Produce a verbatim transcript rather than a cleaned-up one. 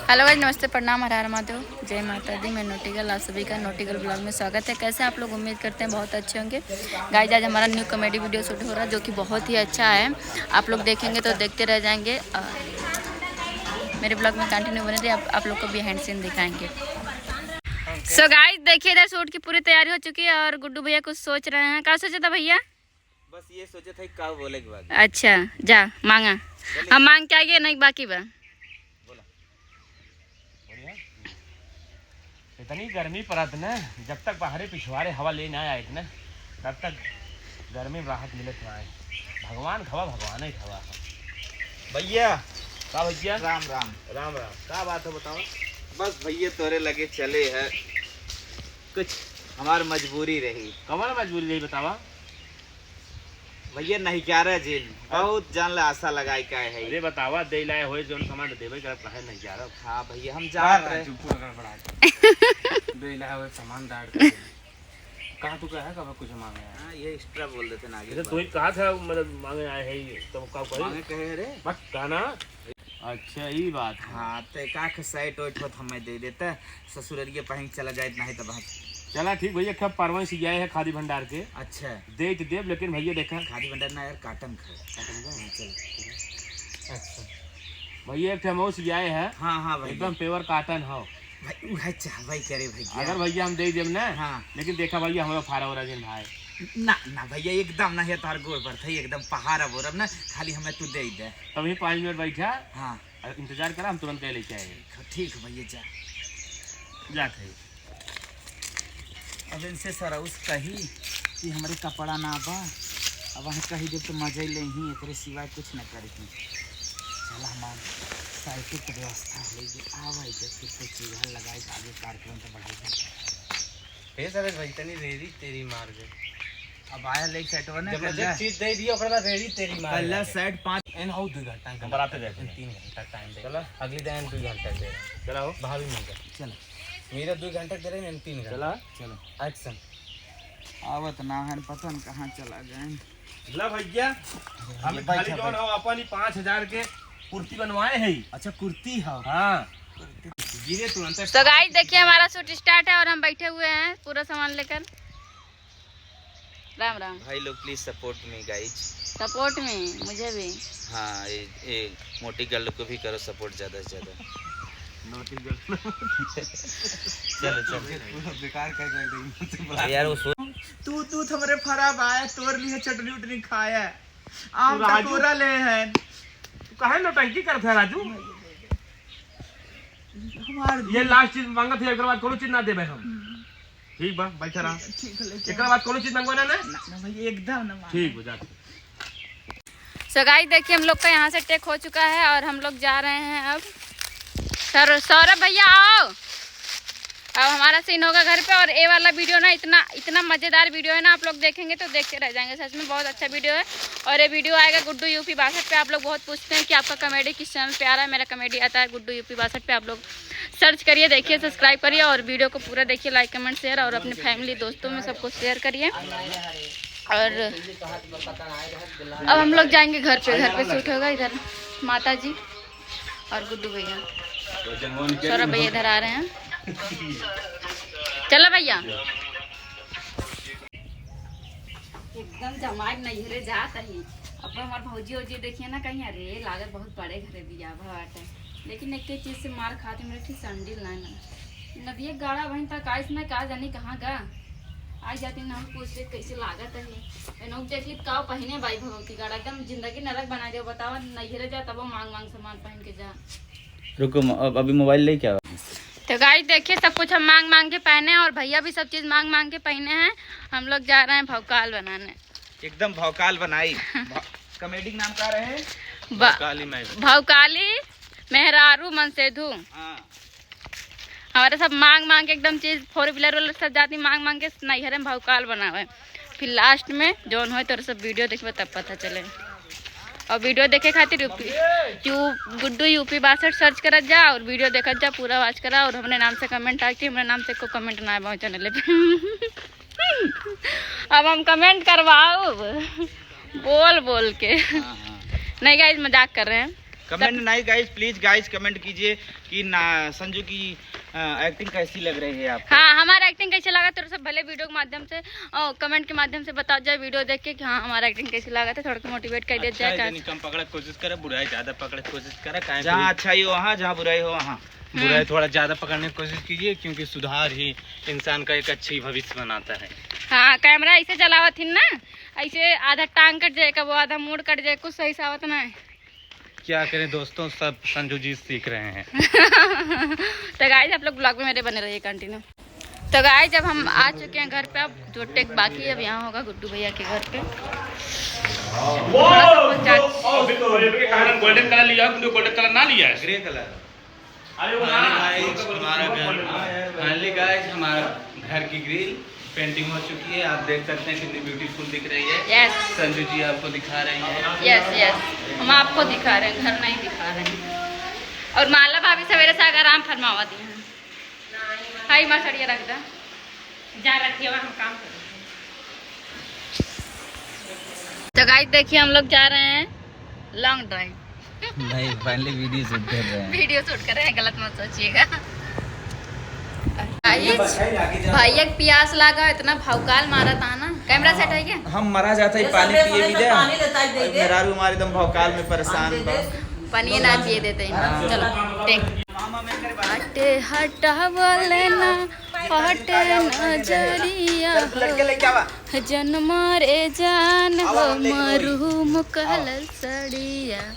हेलो गाइस, नमस्ते, प्रणाम, हर हर महादेव, जय माता दी। मैं नोटिगल, आप सभी का नोटिगल ब्लॉग में स्वागत है। कैसे हैं आप लोग? उम्मीद करते हैं बहुत अच्छे होंगे। गाइस, आज हमारा न्यू कॉमेडी वीडियो शूट हो रहा है, जो कि बहुत ही अच्छा है। आप लोग देखेंगे तो देखते रह जाएंगे। और मेरे ब्लॉग में कंटिन्यू बने रहिए, आप, आप लोग को बिहाइंड सीन दिखाएंगे। सो गाइस, देखिए, इधर शूट की पूरी तैयारी हो चुकी है और गुड्डू भैया कुछ सोच रहे हैं। का सोचा था भैया? बस ये सोचा था कि का बोले के बाद। अच्छा, जा मांगा। चलिए। हम मांग के आगे नहीं बाकी बा। बोला। बढ़िया। इतनी गर्मी पड़त न, जब तक बाहरे पिछवारे हवा ले ना आए न, तब तक गर्मी में राहत मिलत ना आए। भगवान खवा, भगवान ही खवा। भैया। का भैया? राम राम। राम राम। का बात है बताओ? बस भैया तोरे लगे चले है, कुछ हमार मजबूरी रही। कवन मजबूरी रही बतावा? भैया, नहीं ग्यारह जिन, हाँ। बहुत जान ला आशा लगाई का है। अरे बतावा, दे लाए होए जौन सामान देबे करब, काहे नहीं ग्यारह? हाँ भैया, हम जात रहे। चुप, पूरा गड़बड़ा के। दे लाए होए सामान डाल के। कहाँ तू कहे कब कुछ मांगे आए? हाँ, ये एक्स्ट्रा बोल देते ना आगे जैसे बात। तू ही कहा था, मतलब, मांगे आए हैं ये, तो का कही? मांगे कहे रे? बस कहना। अच्छा, ई बात है। हाँ, तो एक आख सेट वेट होत हमें दे देता, ससुररिया पहन के चला जाए, नहीं तो बात। चला ठीक भैया, एक ठे परवन सियाए है खादी भंडार के। अच्छा। दे तो देब, लेकिन भैया देखा। खादी भंडार ना यार, काटन खा। काटन का? हाँ, चलो। अच्छा। भैया एक ठे मऊ सियाए है। हाँ, हाँ भैया। एकदम प्योर काटन हो। भाई, उहे चाहबे करे भैया। अगर भैया हम दे देब ना, हाँ। लेकिन देखा भैया, हमारा फारा हो रहा जिन भाई। ना, ना भैया, एकदम ना, ये तार गोड़ पर था, एकदम पहाड़ अब रब ना, खाली हमें तू दे दे। तब ही पाँच मिनट बैठा। हाँ। और इंतजार करा, हम तुरंत गए लेके आए। ठीक, ठीक भैया, जा। जात है। अब इनसे सरउस कही कि हमरे कपड़ा ना बा, अब वहाँ कही जब तो मजे ले ही, एकरे सिवाय कुछ न करी। चला हमार साइकिल के व्यवस्था हो गई, आवा इधर फिर कुछ चूल्हा लगाए के आगे कार्यक्रम तो बढ़ाई। हे सरस भाई, तनी रेरी तेरी मार दे। अब आया ले सेटवा ने, जब कल्ला। जब चीज दे दिया, ओकरे बाद रेड़ी तेरी मार कल्ला दे। सेट पाँच। एन हो दो घंटा हम बराते जाए। तीन घंटा टाइम दे। चला। अगली दिन दो घंटा दे रहे हैं। चला हो। भाभी मिल गए। चला। मेरा दो घंटा दे रहे हैं, तीन घंटा। चला। चलो। एक्शन। आवत ना है, पता न कहाँ चला गए। ला भैया, हम ये खाली बैठा, जौन बैठा। हो अपन ही पाँच हजार के कुर्ती बनवाए है। अच्छा, कुर्ती हो। हाँ। गिरे तुरंत। तो गाइस, देखिए, हमारा शूट स्टार्ट है और हम बैठे हुए हैं पूरा सामान लेकर। राम राम। भाई लोग, please support me, guys। सपोर्ट में मुझे भी। हाँ, ये, ये मोटी गर्ल को भी करो सपोर्ट ज्यादा से ज्यादा। नोटी गर्ल। चलो, चलो। पूरा बेकार कर, कर देंगे। यार, वो सो- तू, तू तो हमरे फरा बाय, तोर लिए चटनी उटनी खाया, आम का राजू। तोरा ले है। तू काहे नौटंकी करत है, राजू? हमार ये लास्ट चीज मांगत है, एकरा बाद कोनो चीज ना देबे हम। हम्म। ठीक बा, बैठा रहा। ठीक है, लेके एकरा बाद कोनो चीज मंगवाना ना? ना, ना भैया, एकदम ना मांगे। ठीक बा, जा। So guys, देखिए, हम लोग का यहाँ से टेक हो चुका है और हम लोग जा रहे हैं अब। सर, सौरभ भैया, आओ। अब हमारा सीन होगा घर पे। और ये वाला वीडियो ना इतना, इतना मज़ेदार वीडियो है ना, आप लोग देखेंगे तो देखते रह जाएंगे। सच में बहुत अच्छा वीडियो है। और ये वीडियो आएगा गुड्डू यूपी बासठ पे। आप लोग बहुत पूछते हैं कि आपका कॉमेडी किस चैनल पे आ रहा है। मेरा कॉमेडी आता है गुड्डू यूपी बासठ पे, आप लोग सर्च करिए, देखिए, सब्सक्राइब करिए और वीडियो को पूरा देखिए, लाइक, कमेंट, शेयर और अपने फैमिली, दोस्तों में सबको शेयर करिए। और अब हम लोग जाएंगे घर पे, घर पे शूट होगा। इधर माता जी और गुड्डू भैया, सौरभ भैया इधर आ रहे हैं। चलो भैया। एकदम जमाई नैहरे जात ही। अब हमार भौजी, औजी देखिए ना, कहीं, "अरे, लागत बहुत बड़े घरे बियाह भा बाटे।" लेकिन एक एक चीज से मार खाती, मेरे ठीक संडिल ना ना। नदिया गाड़ा वहीं तक आइस ना, का जानी कहाँ गा। आई जाती ना, हम पूछ ले कैसे लागत है। एनोक देखी का पहिने बाई भगवती गाड़ा, एकदम जिंदगी नरक बना दिया। बतावा, नैहरे जा तब मांग मांग सामान पहन के जा। रुको, म-, अब, अभी मोबाइल ले क्या? तो गाइस देखिए, सब कुछ हम मांग मांग के पहने हैं और भैया भी सब चीज मांग मांग के पहने हैं। हम लोग जा रहे हैं भौकाल बनाने। एकदम भौकाल बनाई। भौ-, कॉमेडी के नाम का रहे? ब-, भौकाली मैं। भौकाली मेहरारू मनसेधू। हाँ। हमारे सब मांग मांग के एकदम चीज, फोर व्हीलर वाले सब जाती मांग मांग के नैहरे में भौकाल बनावे। फिर लास्ट में जौन होए तोरे सब वीडियो देखबे तब पता चले। और वीडियो देखे खातिर यूपी, यू, गुड्डू यूपी बासठ सर्च करत जा और वीडियो देखत जा, पूरा वॉच करा। और हमरे नाम से कमेंट आके, हमरे नाम से को कमेंट ना आए चैनल पे। अब हम कमेंट करवाओ बोल बोल के। हाँ, हाँ। नहीं गाइस, मजाक कर रहे हैं। Comment नहीं guys, please guys comment कीजिए कि ना संजू की, अ, acting कैसी लग रही है आपको? हाँ, हमारा acting कैसे लगा तो सब भले video के माध्यम से और comment के माध्यम से बताओ जाए, video देख के कि हाँ हमारा acting कैसे लगा था, थोड़ा सा motivate कर दिया अच्छा जाए है, का। जनी कम पकड़े के कोशिश करे, बुराई ज्यादा पकड़े के कोशिश करे, काहे जहाँ कि अच्छाई हो वहाँ, जहाँ बुराई हो वहाँ। हम्म। बुराई थोड़ा ज्यादा पकड़ने की कोशिश कीजिए, क्योंकि सुधार ही इंसान का एक अच्छी भविष्य बनाता है। हाँ, camera ऐसे चलावत ही ना, ऐसे आधा टांग कट जाए, कबो आधा मूड़ कट जाए, कुछ सही से आवत ना है। क्या करें दोस्तों, सब संजू जी सीख रहे हैं। तो guys, आप लोग vlog में मेरे बने रहिए continue। तो guys, अब हम आ चुके हैं घर पे, अब जो take बाकी है, अब यहाँ होगा गुड्डू भैया के घर पे। थोड़ा सा पहुँच जा- Golden colour लिया, तुमने golden colour ना लिया है। Grey colour। अरे वो ना, guys, हमारा घर, finally guys, हमारा घर की grill painting हो चुकी है। आप देख सकते हैं कितनी beautiful दिख रही है। Yes। संजू जी आपको दिखा रहे हैं। Yes, yes, हम आपको दिखा रहे हैं, घर नहीं दिखा रहे हैं। और माला भाभी सवेरे से आके आराम फरमावा दी हैं। हाय माँ, सड़िया रख दा। जा रखिए, हम काम करें। तो guys, देखिए, हम लोग जा रहे हैं long drive। नहीं, finally video shoot कर रहे हैं। Video shoot कर रहे हैं, गलत मत सोचिएगा। Guys, भैया के प्यास लागा, इतना भौकाल मारा था ना। Camera set है क्या? हम मरा जाता है, पानी पिए भी दे। मेहरारू हमारे एकदम भौकाल में परेशान बा। पानी ना पिए देते हैं। चलो, take। हटे हटावल ना, हटे नजरिया। जन मारे जान हो, मरूम कहल सड़िया।